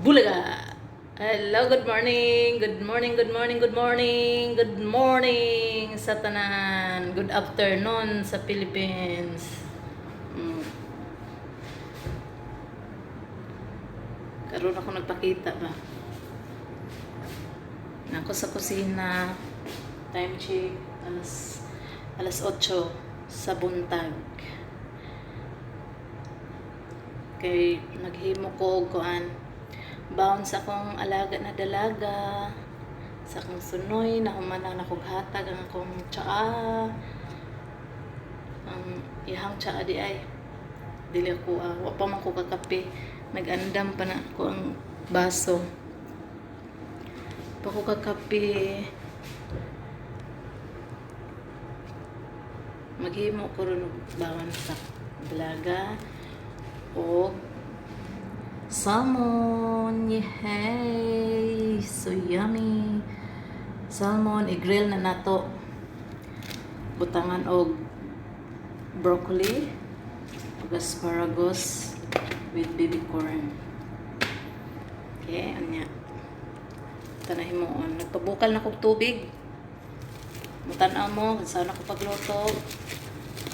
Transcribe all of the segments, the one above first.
Bulaga! Hello, good morning! Good morning, good morning, good morning! Good morning sa tanan! Good afternoon sa Philippines! Karon ako nagpakita ba? Nako sa kusina. Time check, alas 8 sa buntag. Kay naghimo ko og kuan. Baon sa akong alaga na dalaga. Sa akong sunoy, nahuman na nakog hatag ang akong tsaa. Ang ihang tsaa di ay. Dili ako, wa pa man ko kakape. Nag-andam pa na ako ang baso. Pa ko kakape. Maghimo ko ron og bawon sa dalaga og salmon. Yay! So yummy. Salmon, i-grill na nato. Butangan og broccoli ug asparagus with baby corn. Okay, anya. Tanahimuon. Nagpabukal na kog tubig. Mutanaw mo, saan ako pagluto.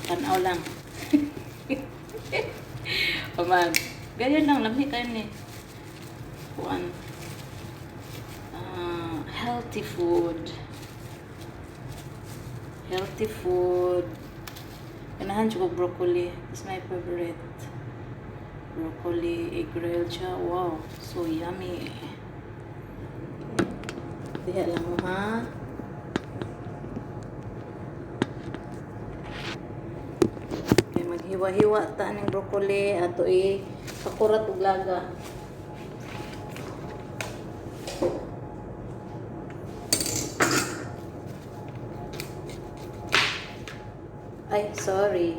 Tanaw lang. Paman. Ganyan lang, lami kayo ni. Kuan. Ah, healthy food. Healthy food. Ganahan siya ko broccoli. It's my favorite. Broccoli, i-grill siya. Wow, so yummy. Diha lang mo ha. Okay, maghiwa-hiwa ta ning broccoli ato i pakurat og laga. Ay, sorry.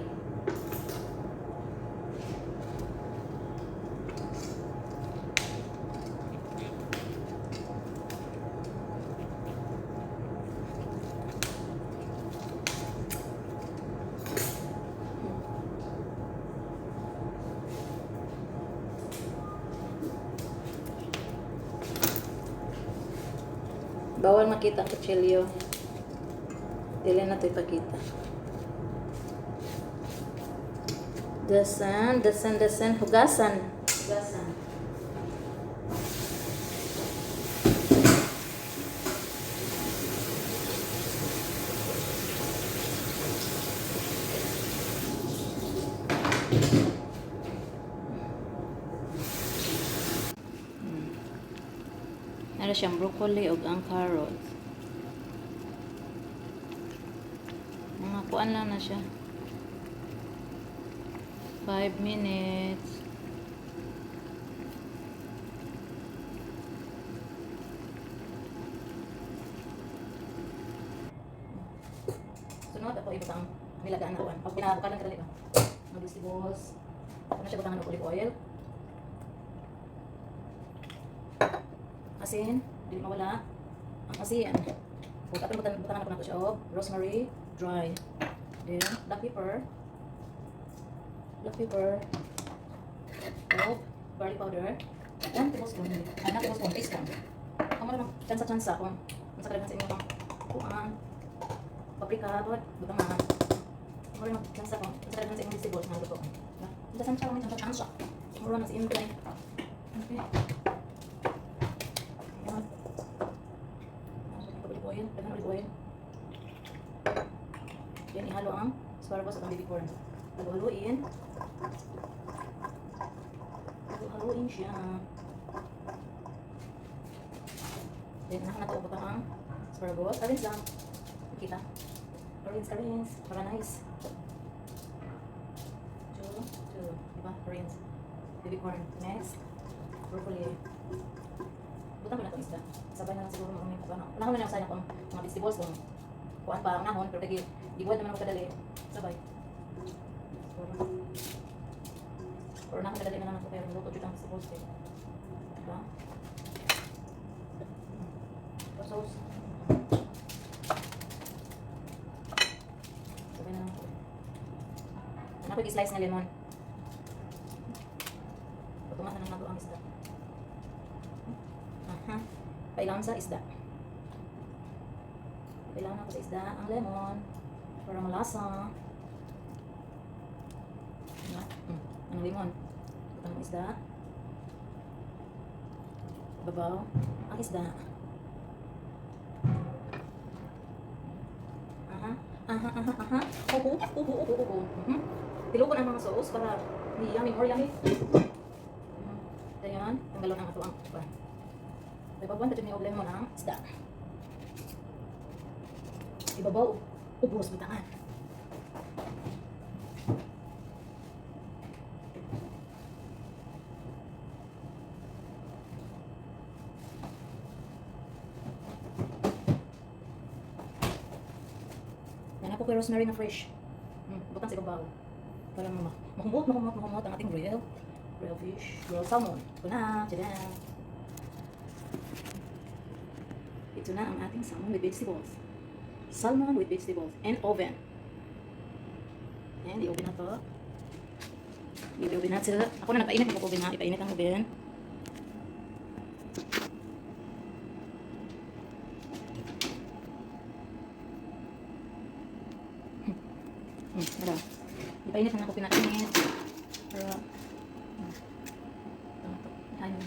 Bawal makita ang kutsilyo. Dili na ito ipakita. Dasan, dasan, dasan. Hugasan. Hugasan. Ano siyang broccoli ug ang carrots. Mga kuan lang na siya. 5 minutes. Sunod ako ibutang nilagaan na kuan. Pag pinabukalan ka dali ba? Mga vegetables. Ano siya butangan og olive oil. Asin, dili mawala. Ang asin. Ug atong butangan ako nato siya og rosemary dry. Then black pepper. Black pepper. Og garlic powder. 1 tablespoon. Ay, not tablespoon, teaspoon. Kamo naman, tsansa-tsansa kung unsa kadaghan sa inyong kuan. Paprika, bod, butangan. Kamo naman, tsansa kung unsa kadaghan sa inyong vegetables nga luto. Tsansa lang, tsansa tsansa. Mura na si Implay. Okay. Ayan. Olive oil, daghan olive oil. Yan, ihalo ang asparagus at ang baby corn. Halo-haluin. Halo-haluin siya. Then, anak na ito, butang ang asparagus. Rinse lang. Kita. Rinse, rinse. Para nice. Two, two. Diba? Rinse. Baby corn. Next. Broccoli. Butang ko na itong isda. Sabay na lang siguro mga kung ano. Unahon na lang sana kung mga vegetables kung kuan pa ang nahon pero kay gibuhat naman ako kadali. Sabay. Pero unahon kadali na lang ako pero luto jud ang vegetables eh. Diba? Sauce. Sabay na lang ako. Ano ko slice na lemon. Patungan na lang nato ang isda. Pailawan sa isda. Pailawan ako sa isda ang lemon para malasa. Diba? Ang lemon. Butang ang isda. Babaw ang isda. Aha. Aha. Oo. Tilukon ang mga sauce para yummy, more yummy. Dayon, tanggalon ang ato ang kuan. Ibabawan ta jud ni og lemon ang isda. Ibabaw, ubos butangan. Yan ako kay rosemary na fresh. Butang sa ibabaw. Para mahumot, mahumot, mahumot ang ating grilled fish, grilled salmon. Ito na, tada! Ito na ang ating salmon with vegetables. Salmon with vegetables and oven. Ayan, i-oven na to. I-oven na to. Ako na nagpainit ng oven ha. Ipainit ang oven. Ano? Ipainit na ako pinainit. Pero, ito na to. Ayun.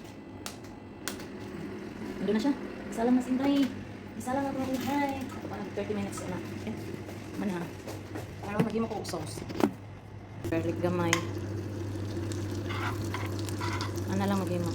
Nandun na siya. Isalang na sintay. Isalang na ito na. Ito pa 30 minutes na. Okay. Man ha. Para maghimo ko og sauce. Garlic gamay. Ano lang maghimo.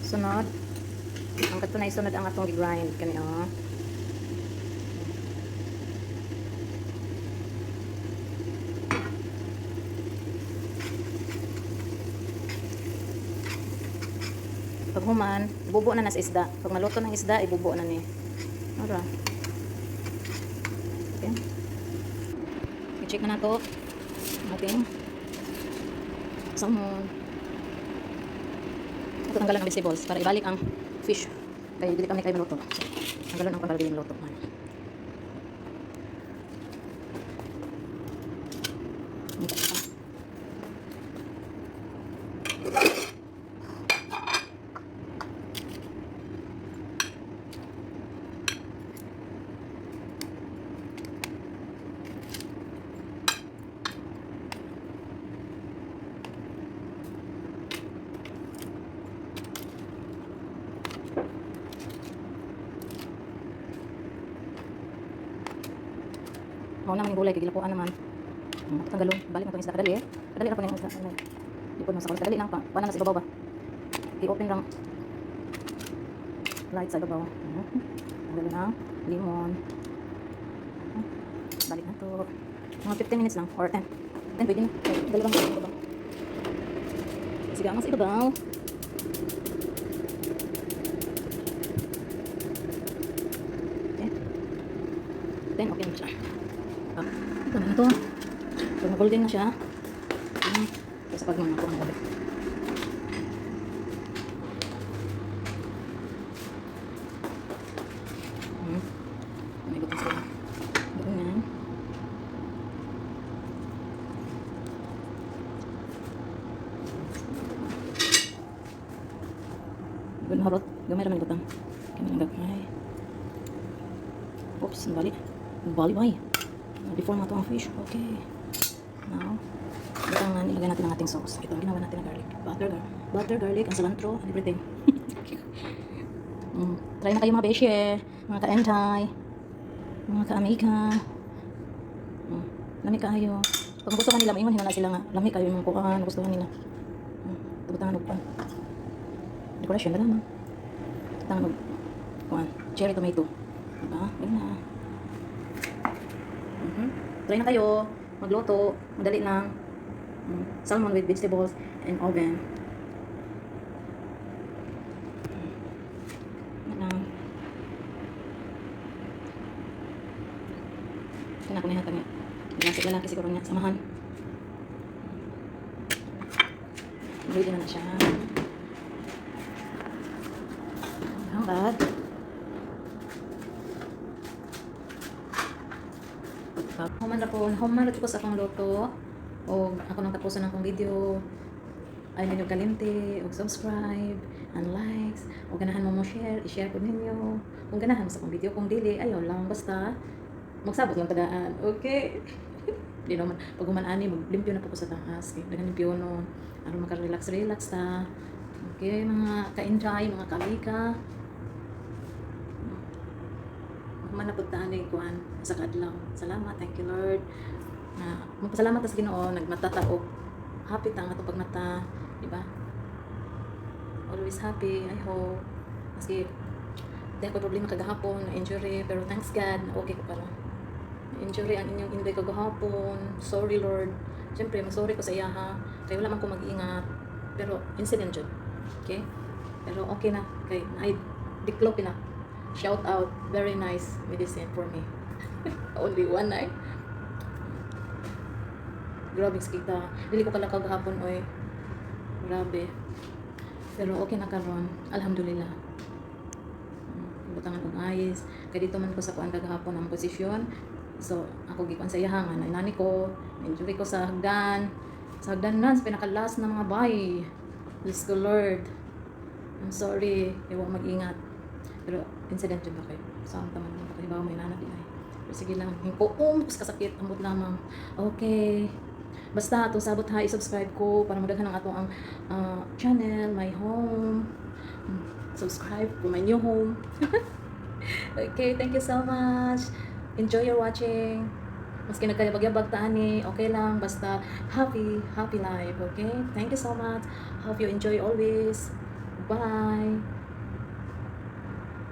Sunod. Ang kato na isunod ang atong i-grind kani oh. Pag human, ibubo na na sa isda. Pag maluto ng isda, ibubo na ni. Ora. Okay. I-check na nato ang ating salmon. Ito, tanggalan ang vegetables para ibalik ang fish. Kaya dili kami kayo maluto. Tanggalan ang para dili maluto. Ano. Ito pa. Mao naman yung gulay kay gilapuan naman. Tanggalon, balik na itong isda kadali eh. Kadali ra pa na yung isda. Ano, di po sa kadali lang pa. Wala na sa ibabaw ba. I-open lang light sa ibabaw. Tanggalon ang lemon. Balik na to. Mga 15 minutes lang or 10. 10 pwede na. Okay, dali lang sa ibabaw. Sige, ang sa ibabaw. Okay. 10, okay na siya. Ah, ito na ito. Pag na-golden na siya, tapos pag mga kuha ulit. May butang sila. Ganyan. Gun harot. Gamay raman butang. Gamay lang gamay. Oops, nabali. Nabali bay. Before mga ang fish. Okay. Now, butangan, ilagay natin ang ating sauce. Ito ang ginawa natin na garlic. Butter, garlic, ang cilantro, and everything. Try na kayo, mga beshe, mga ka-entay, mga ka-amika. Lami kaayo. Pag gusto nila, maingon hinala sila nga. Lami kayo yung mga kuhaan, gustuhan nila. Butangan og kuan. Decoration na lamang. Butangan og kuan. Cherry tomato. Diba? Ganun na. Try na kayo magluto. Madali lang. Salmon with vegetables and oven. Yan lang. Kana ko nihatag niya. Lalaki, lalaki siguro niya. Samahan. Ready na na siya. Ang bag. Human ra ko, human ra ko sa akong luto. O ako nang tapusan akong video. Ay ninyo kalimti, og subscribe, and likes, o ganahan mo mo share, i-share ko ninyo. Kung ganahan mo sa akong video, kung dili, ayaw lang, basta magsabot lang tagaan. Okay? Di naman, pag human ani, maglimpyo na po ko sa taas. Kay daghan limpyo no. Aron maka-relax, relax ta. Okay, mga ka-enjoy, mga kamika. Human na pud ta ani kuan sa kadlaw. Salamat, thank you, Lord. Na magpasalamat ta sa Ginoo, nagmata ta og happy ta nga atong pagmata, di ba? Always happy, I hope. Maski di ako problema kagahapon, na injury, pero thanks God, na okay ko karon. Injury ang inyong inday kagahapon. Sorry, Lord. Siyempre, mag-sorry ko sa iya ha. Kay wala man ko mag-ingat. Pero incident jud. Okay? Pero okay na. Kay naay diclofenac. Shout out. Very nice medicine for me. Only one night. Grabe kita. Dili ko kalakaw gahapon oy. Grabe. Pero okay na karon. Alhamdulillah. Butangan og ayos. Kay dito man ko sa kuan kagahapon ang posisyon. So, ako gikuan sa iyaha nga nani ko, injury ko sa hagdan. Sa hagdan na, sa pinaka-last na mga bay. Diyos ko, Lord. I'm sorry. Iwa mag-ingat. Pero incident yun ba kayo? So, ang taman mo kayo, may nanap din ay. Pero sige lang, hingko kasakit, ambot lamang. Okay. Basta atong sabot ha, i-subscribe ko para madaghan ang atong ang channel, my home. Subscribe for my new home. Okay, thank you so much. Enjoy your watching. Maski nagkayabag-yabag ta ani, okay lang basta happy, happy life, okay? Thank you so much. Hope you enjoy always. Bye.